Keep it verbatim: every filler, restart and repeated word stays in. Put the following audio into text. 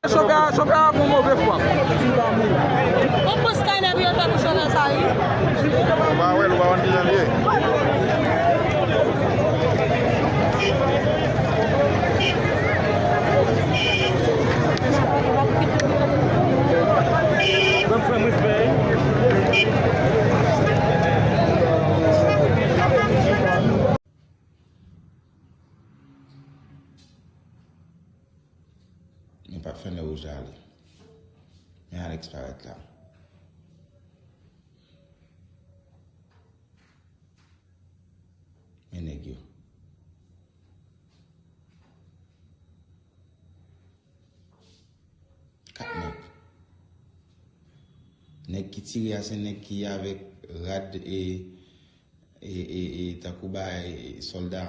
Chofè a, chofè a gon move fwa. Ou pran Skyler pou yo fè pou chofè sa, wi. Ou pa wè l, ou pa konn kijan l ye. Ban m fè m respè. Men p ap fè nè wouj la ale. Men Alex parèt la. Men nèg yo. Kat nèg. Nèg ki tire a se nèg ki avèk rad e, e, e, e tankou bagay sòlda.